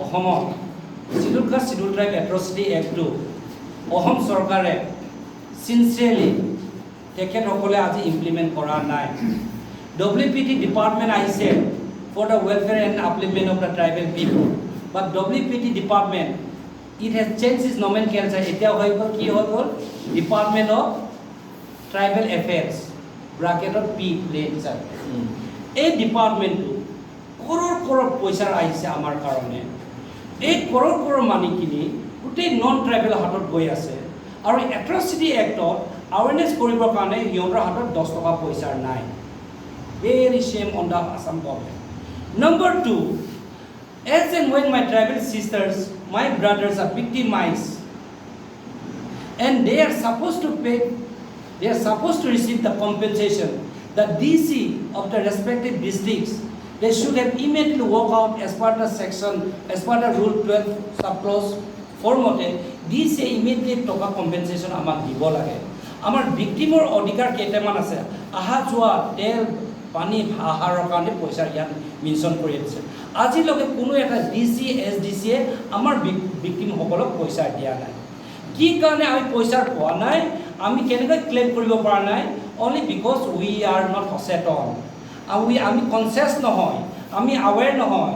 অসমত Schedule Caste, Schedule Tribe Atrocity এক্টটো Assam চৰকাৰে sincerely তেখেতসকলে আজি ইমপ্লিমেণ্ট কৰা নাই। ডব্লিউ পি টি ডিপাৰ্টমেণ্ট আহিছে for the welfare and upliftment of the tribal people, but WPT department, it has change its nomenclature. এতিয়া হৈ গ'ল, কি হৈ গ'ল? ডিপাৰ্টমেণ্ট অফ ট্ৰাইবেল এফেয়াৰ্ছ, ব্ৰাকেটত পি প্লেন। এই ডিপাৰ্টমেণ্টটো কৰোৰ কৰোৰ পইচা আহিছে আমাৰ কাৰণে। এই কৰোৰ কৰোৰ মানিখিনি গোটেই নন ট্ৰাইবেলৰ হাতত গৈ আছে আৰু এট্ৰচিটি এক্টত আৱেৰনেছ কৰিবৰ কাৰণে সিহঁতৰ হাতত 10 টকা পইচাৰ নাই। Very shame on the Assam government. Number two, as and when my tribal sisters, my brothers are victimized and they are supposed to pay, they are supposed to receive the compensation. The DC of the respective districts, they should have immediately work out as per the section, as per the rule 12 subclause 4 মতে DC immediately টকা compensation আমাক দিব লাগে। আমাৰ ভিক্টিমৰ অধিকাৰ কেইটামান আছে। অহা যোৱা, তেল, পানী, আহাৰৰ কাৰণে পইচা ইয়াত মেনশ্যন কৰি দিছে। আজিলৈকে কোনো এটা ডি চি, এছ ডি চিয়ে আমাৰ ভিক্টিমসকলক পইচা দিয়া নাই। কি কাৰণে আমি পইচা পোৱা নাই? আমি কেনেকৈ ক্লেইম কৰিব পৰা নাই? Only because we are not সচেতন। আমি কনচিয়াছ নহয়, আমি আৱেৰ নহয়।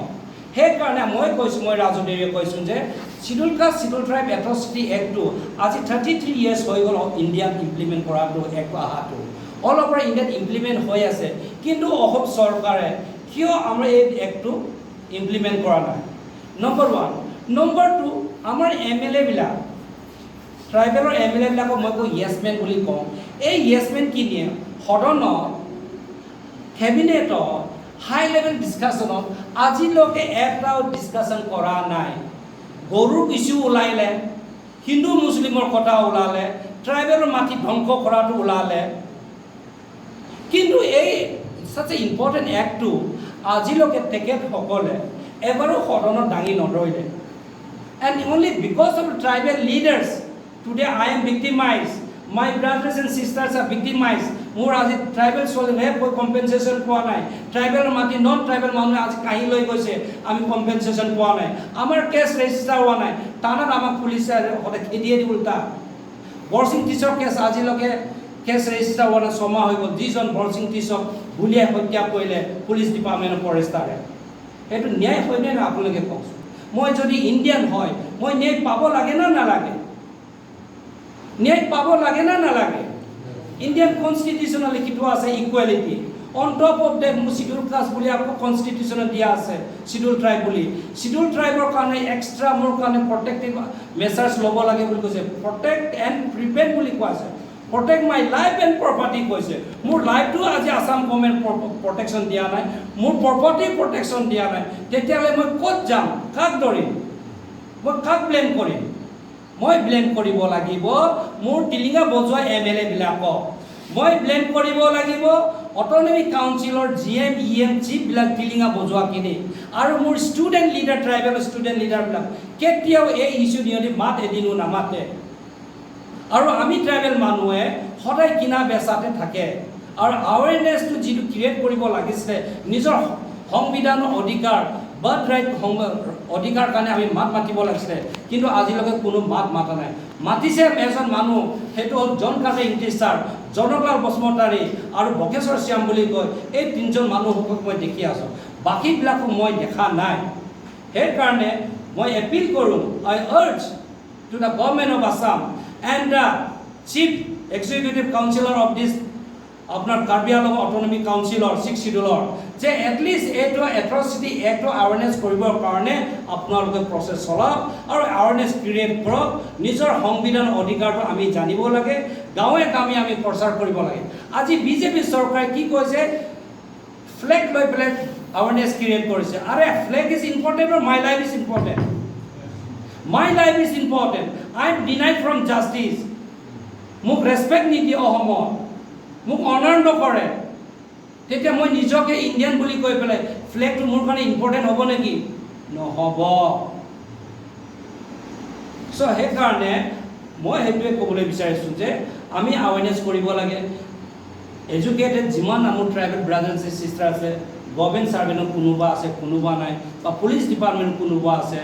সেইকাৰণে মই কৈছোঁ, মই ৰাজু দেৱীয়ে কৈছোঁ যে Schedule Caste, Schedule Tribe Atrocity এক্টটো আজি 33 ইয়েৰ্ছ হৈ গ'ল ইণ্ডিয়াত ইমপ্লিমেণ্ট কৰাটো, এক্ট অহাটো। অল অভাৰ ইণ্ডিয়াত ইমপ্লিমেণ্ট হৈ আছে, কিন্তু অসম চৰকাৰে কিয় আমাৰ এই এক্টটো ইমপ্লিমেণ্ট কৰা নাই? Number one. Number two, আমাৰ এম এল এবিলাক, ট্ৰাইবেলৰ এম এল এবিলাকক মই কওঁ য়েছমেন বুলি কওঁ। এই য়েছমেনখিনিয়ে সদনত, কেবিনেটত, হাই লেভেল ডিছকাশ্যনত আজিলৈকে এটাও ডিছকাশ্যন কৰা নাই। গৰুৰ ইছ্যু ওলাইলে, হিন্দু মুছলিমৰ কথা ওলালে, ট্ৰাইবেলৰ মাটি ধ্বংস কৰাটো ওলালে, কিন্তু এই ছাচ এ ইম্পৰ্টেণ্ট এক্টটো আজিলৈকে তেখেতসকলে এবাৰো সদনত দাঙি নধৰিলে। And only because of tribal leaders, today I am victimized. My brothers and sisters are victimized. মোৰ আজি ট্ৰাইবেল ছোৱালীহে কম্পেনচেশ্যন পোৱা নাই। ট্ৰাইবেল মাটি নন ট্ৰাইবেল মানুহে আজি কাঢ়ি লৈ গৈছে, আমি কম্পেনচেশ্যন পোৱা নাই। আমাৰ কেছ ৰেজিষ্টাৰ হোৱা নাই। থানাত আমাক পুলিচে সদায় খেদিয়ে দিব উল্টা। বৰচিং টিচৰ কেছ আজিলৈকে কেছ ৰেজিষ্টাৰ হোৱা নাই, 6 মাহ হৈ গ'ল। যিজন বৰচিং টিচক গুলীয়াই হত্যা কৰিলে পুলিচ ডিপাৰ্টমেণ্টৰ ফৰেষ্টাৰে, সেইটো ন্যায় হয়নে নহয় আপোনালোকে কওকচোন। মই যদি ইণ্ডিয়ান হয়, মই ন্যায় পাব লাগে না নালাগে? ন্যায় পাব লাগে না নালাগে? ইণ্ডিয়ান কনষ্টিটিউশ্যনত লিখি থোৱা আছে equality. On top of that, মোৰ চিডিউল কাষ্ট বুলি আকৌ কনষ্টিটিউশ্যনত দিয়া আছে, চিডিউল ট্ৰাইব বুলি। চিডিউল ট্ৰাইবৰ কাৰণে এক্সট্ৰা মোৰ কাৰণে প্ৰটেক্টিভ মেজাৰ্ছ ল'ব লাগে বুলি কৈছে। প্ৰটেক্ট এণ্ড প্ৰিভেণ্ট বুলি কোৱা আছে। Protect my life and property কৈছে। মোৰ লাইফটো আজি আছাম গভৰ্ণমেণ্ট প্ৰটেকশ্যন দিয়া নাই, মোৰ প্ৰপাৰ্টি প্ৰটেকশ্যন দিয়া নাই। তেতিয়াহ'লে মই ক'ত যাম? কাক ধৰিম? মই কাক ব্লেম কৰিম? মই ব্লেম কৰিব লাগিব মোৰ টিলিঙা বজোৱা এম এল এবিলাকক। মই ব্লেম কৰিব লাগিব অট'নমি কাউন্সিলৰ জি এম, ই এম, চিফবিলাক, টিলিঙা বজোৱাখিনি আৰু মোৰ ষ্টুডেণ্ট লিডাৰ, ট্ৰাইবেল ষ্টুডেণ্ট লিডাৰবিলাক। কেতিয়াও এই ইছ্যু সিহঁতি মাত এদিনো নামাতে। আৰু আমি ট্ৰাইবেল মানুহে সদায় কিনা বেচাতে থাকে আৰু আৱেৰনেছটো যিটো ক্ৰিয়েট কৰিব লাগিছিলে, নিজৰ সংবিধানৰ অধিকাৰ, বাৰ্থ ৰাইট অধিকাৰ কাৰণে আমি মাত মাতিব লাগিছিলে, কিন্তু আজিলৈকে কোনো মাত মাতা নাই। মাতিছে এজন মানুহ, সেইটো হ'ল জন কাৰ্টাৰ ইংতি ছাৰ, জনকলাল বসুমতাৰী আৰু বকেশ্বৰ শ্যাম বুলি কয়। এই তিনিজন মানুহক মই দেখি আছোঁ, বাকীবিলাকো মই দেখা নাই। সেইকাৰণে মই এপিল কৰোঁ, I urge to the government of Assam and the Chief Executive Councillor of this আপোনাৰ কাৰ্বি আংলং অট'নমি কাউন্সিলৰ ছিক্স চিডিউলৰ যে এটলিষ্ট এইটো এট্ৰচিটি এক্টটো আৱেৰনেছ কৰিবৰ কাৰণে আপোনালোকে প্ৰচেছ চলাওক আৰু আৱেৰনেছ ক্ৰিয়েট কৰক। নিজৰ সংবিধান অধিকাৰটো আমি জানিব লাগে। গাঁৱে গাঁৱে আমি প্ৰচাৰ কৰিব লাগে। আজি বিজেপি চৰকাৰে কি কৈছে? ফ্লেগ লৈ পেলাই আৱেৰনেছ ক্ৰিয়েট কৰিছে। আৰে, flag is important, my life is important? My life is important. I am denied from justice. মোক ৰেচপেক্ট নিদিয়ে অসমত, মোক অনাৰ নকৰে। তেতিয়া মই নিজকে ইণ্ডিয়ান বুলি কৈ পেলাই ফ্লেগটো মোৰ কাৰণে ইম্পৰ্টেণ্ট হ'ব নেকি? নহ'ব। চ' সেইকাৰণে মই সেইটোৱে ক'বলৈ বিচাৰিছোঁ যে আমি আৱেৰনেছ কৰিব লাগে। এডুকেটেড যিমান আমাৰ ট্ৰাইবেল ব্ৰাদাৰ্ছ এণ্ড চিষ্টাৰ আছে, গভৰ্ণমেণ্ট ছাৰ্ভেণ্টত কোনোবা আছে, কোনোবা নাই, বা পুলিচ ডিপাৰ্টমেণ্ট কোনোবা আছে,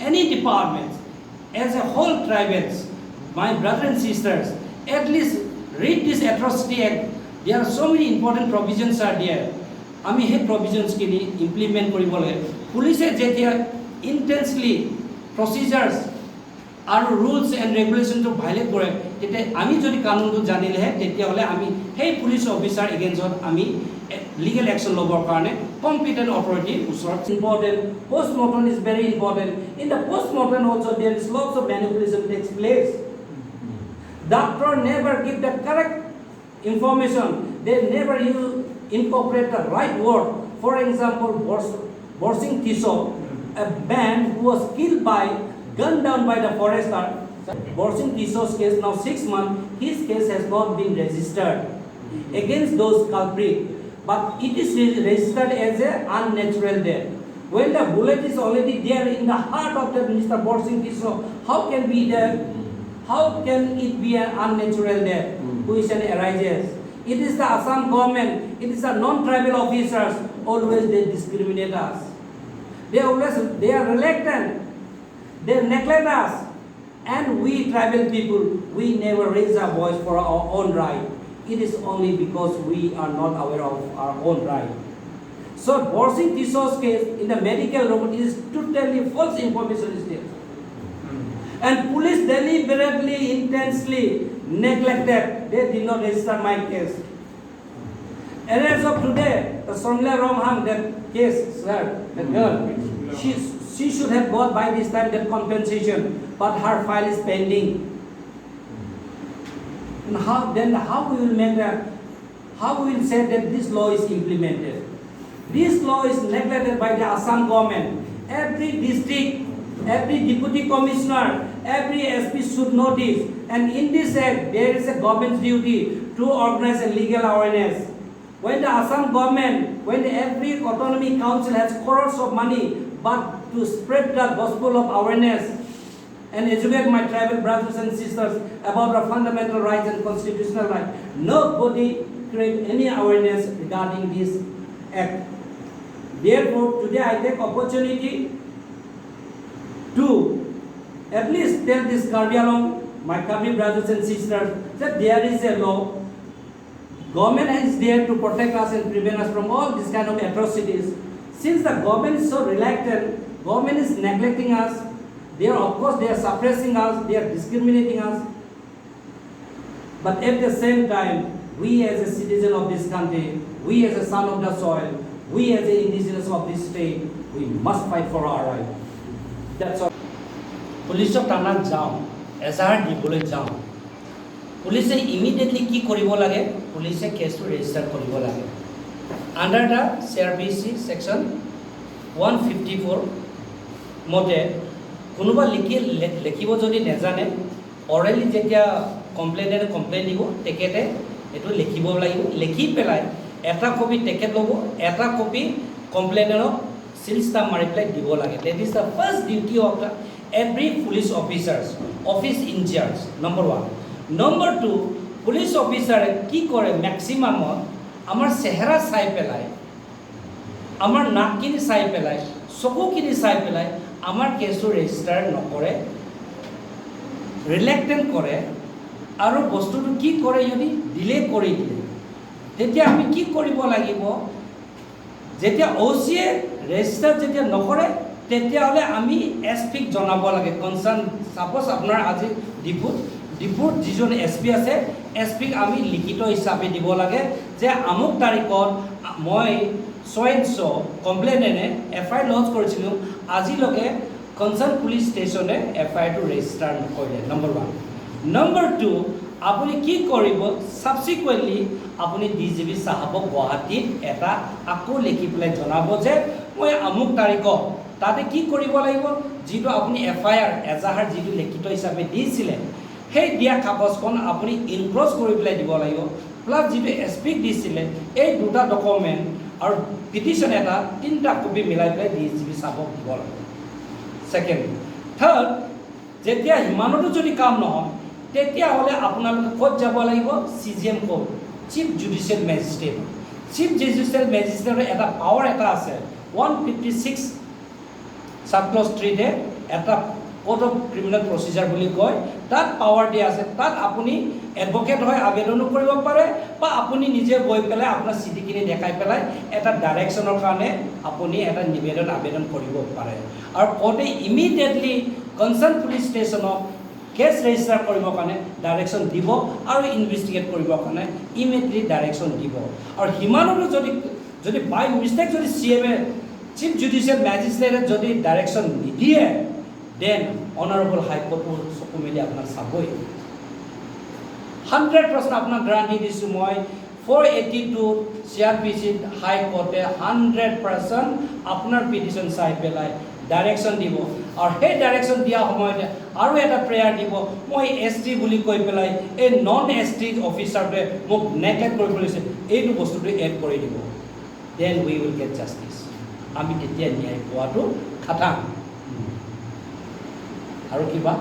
any department, as a whole tribals, my brother and sisters, at least read this Atrocity Act. There are so many important provisions are there. আমি সেই প্ৰভিজনছখিনি ইমপ্লিমেণ্ট কৰিব লাগে। পুলিচে যেতিয়া ইণ্টেন্সলি প্ৰচিজাৰ্ছ আৰু ৰুলছ এণ্ড ৰেগুলেশ্যনটো ভাইলেট কৰে, তেতিয়া আমি যদি কানুনটো জানিলেহে তেতিয়াহ'লে আমি সেই পুলিচ অফিচাৰ এগেইনষ্টত আমি লিগেল একশ্যন ল'বৰ কাৰণে কম্পিটেণ্ট অথৰিটিৰ ওচৰত। Important postmortem is very important. In the postmortem also there is lots of manipulation takes place. Doctor never give the correct information. They never use incorporate the right word. For example, Borsing Tisso, a man who was killed by, gunned down by the forester. Borsing Tisso's case now 6 months, his case has not been registered against those culprits, but it is registered as a unnatural death. When the bullet is already there in the heart of the Mr. Borsing Tisso, how can it be an unnatural death? Question arises. It is the Assam government, it is the non-tribal officers, always they discriminate us. They are reluctant, they neglect us. And we tribal people, we never raise our voice for our own right. It is only because we are not aware of our own right. So Borsing Tisso's case in the medical report is totally false information is there. And police deliberately, intensely neglected. They did not register my case. And as of today, the Sharmila Ronghang, that case, sir, the girl, she should have got by this time that compensation, but her file is pending. And how then how we will make a, how we will say that this law is implemented? This law is neglected by the Assam government. Every district, every deputy commissioner, every SP should notice. And in this act, there is a government's duty to organize a legal awareness. When the Assam government, when every autonomy council has crores of money, but to spread the gospel of awareness and educate my tribal brothers and sisters about our fundamental rights and constitutional rights, nobody create any awareness regarding this act. Therefore, today I take opportunity to at least tell this Karbi Anglong, my Karbi brothers and sisters, that there is a law. Government is there to protect us and prevent us from all these kind of atrocities. Since the government is so reluctant, government is neglecting us, they are, of course, they are suppressing us, they are discriminating us. But at the same time, we as a citizen of this country, we as a son of the soil, we as a indigenous of this state, we must fight for our right. That's all. পুলিচক থানাত যাওঁ, এজাহাৰ দিবলৈ যাওঁ, পুলিচে immediately কি কৰিব লাগে? পুলিচে কেছটো ৰেজিষ্টাৰ কৰিব লাগে under the CrPC section 154 মতে। কোনোবা লিখি লিখিব যদি নেজানে, অৰেলি যেতিয়া কমপ্লেইনেণ্টে কমপ্লেইন দিব, তেখেতে এইটো লিখিব লাগিব। লিখি পেলাই এটা কপি তেখেত ল'ব, এটা কপি কমপ্লেইনেণ্টক চিল ষ্টাম্প মাৰি পেলাই দিব লাগে। That is the first duty of the every police officers, office in-charge, number one. Number two, police অফিচাৰে কি কৰে? মেক্সিমামত আমাৰ চেহেৰা চাই পেলাই, আমাৰ নাকখিনি চাই পেলাই, চকুখিনি চাই পেলাই আমাৰ কেছটো ৰেজিষ্টাৰ নকৰে, ৰিলেক্টেণ্ট কৰে আৰু বস্তুটো কি কৰে, যদি ডিলে কৰি দিয়ে, তেতিয়া আমি কি কৰিব লাগিব? যেতিয়া অ' চিয়ে ৰেজিষ্টাৰ যেতিয়া নকৰে, তেতিয়াহ'লে আমি এছ পিক জনাব লাগে। কনচাৰ্ণ, ছাপ'জ আপোনাৰ আজি ডিফুত যিজন এছ পি আছে, এছ পিক আমি লিখিত হিচাপে দিব লাগে যে আমুক তাৰিখত মই চ' এণ্ড চ' কমপ্লেইনেণ্টে এফ I R launch কৰিছিলোঁ, আজিলৈকে কনচাৰ্ণ পুলিচ ষ্টেচনে এফ আই আৰটো ৰেজিষ্টাৰ নকৰিলে, নম্বৰ ওৱান। নম্বৰ টু, আপুনি কি কৰিব? ছাবচিকুৱেণ্টলি আপুনি ডি জি পি চাহাবক গুৱাহাটীত এটা আকৌ লিখি পেলাই জনাব যে মই আমুক তাৰিখত। তাতে কি কৰিব লাগিব? যিটো আপুনি এফ I R এজাহাৰ যিটো লিখিত হিচাপে দিছিলে, সেই দিয়া কাগজখন আপুনি ইনক্ল'জ কৰি পেলাই দিব লাগিব, প্লাছ যিটো এছ পিক দিছিলে, এই দুটা ডকুমেণ্ট আৰু পিটিশ্যন এটা, তিনিটা কপি মিলাই পেলাই ডি জি পি চাহাবক দিব লাগিব। ছেকেণ্ড, থাৰ্ড, যেতিয়া সিমানতো যদি কাম নহয়, তেতিয়াহ'লে আপোনালোকে ক'ত যাব লাগিব? CJM court, chief judicial magistrate. Chief judicial মেজিষ্ট্ৰেটৰ এটা পাৱাৰ এটা আছে। 156 চাবক্লজ 3তে এটা কোড অফ ক্ৰিমিনেল প্ৰচিজাৰ বুলি কয়, তাত পাৱাৰ দিয়া আছে। তাত আপুনি এডভকেট হৈ আবেদনো কৰিব পাৰে বা আপুনি নিজে গৈ পেলাই আপোনাৰ চিঠিখিনি দেখাই পেলাই এটা ডাইৰেকশ্যনৰ কাৰণে আপুনি এটা নিবেদন আবেদন কৰিব পাৰে আৰু কোৰ্টে ইমিডিয়েটলি কনচাৰ্ণ পুলিচ ষ্টেচনক কেছ ৰেজিষ্টাৰ কৰিবৰ কাৰণে ডাইৰেকশ্যন দিব আৰু ইনভেষ্টিগেট কৰিবৰ কাৰণে ইমিডিয়েটলি ডাইৰেকশ্যন দিব। আৰু সিমানতো যদি বাই মিষ্টেক যদি চি এমে, চিফ জুডিচিয়েল মেজিষ্ট্ৰেটে যদি ডাইৰেকশ্যন নিদিয়ে, then honourable হাইকোৰ্টো চকু মেলি আপোনাক চাবই। 100% আপোনাক গ্ৰাণ্টি দিছোঁ মই, 482 চিআৰপিচিত হাইকোৰ্টে 100% আপোনাৰ পিটিশ্যন চাই পেলাই ডাইৰেকশ্যন দিব। আৰু সেই ডাইৰেকশ্যন দিয়া সময়তে আৰু এটা প্ৰেয়াৰ দিব, মই এছ টি বুলি কৈ পেলাই এই নন এছ টি অফিচাৰটোৱে মোক নেগলেক্ট কৰিব লৈছে, এইটো বস্তুটো এড কৰি দিব। Then we will get justice. আমি তেতিয়া ন্যায় পোৱাটো খাটাং। আৰু কিবা?